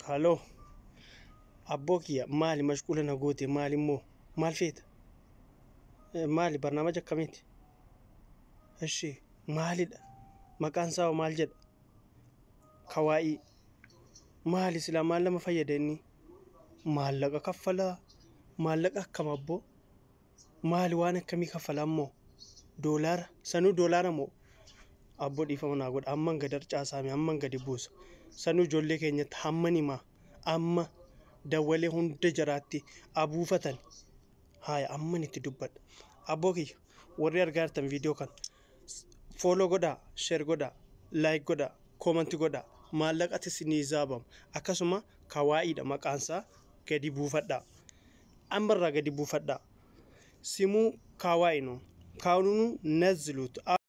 Haloo, abboo kiyya, maali mashquula na goote? Maali immoo maal feeta? Maali, barnaamaja akkamiiti? Ishi, maalidha? Maqaan isaa hoo maal jedha? Kawaa'ii maali silaa? Maal nama fayyada inni? Maallaqa kaffalaa? Maallaqa akkam abboo? Maali, waan akkamii kaffala ammoo? Doolaara sanuu, doolaara moo? Abboo, dhiifama naa godha, amman gad harcaasaame, amman gadi buusa. Sanuu ijoollee keenyatti hamman himaa, amma dawwalee hunda jaraatti abuufatan. Haaya, amman itti dubbadha. Abboo kiyya, warri argaa jirtan viidiyoo kana follow godhaa, share godhaa, like godhaa, comment godhaa. Maallaqatis ni zaabama. Akkasuma kawaa'iidha maqaansaa, gadi buufadhaa, ammarraa gadi buufadhaa. Simuu kaawaa'i ነው ካሁኑኑ ነዝሉት።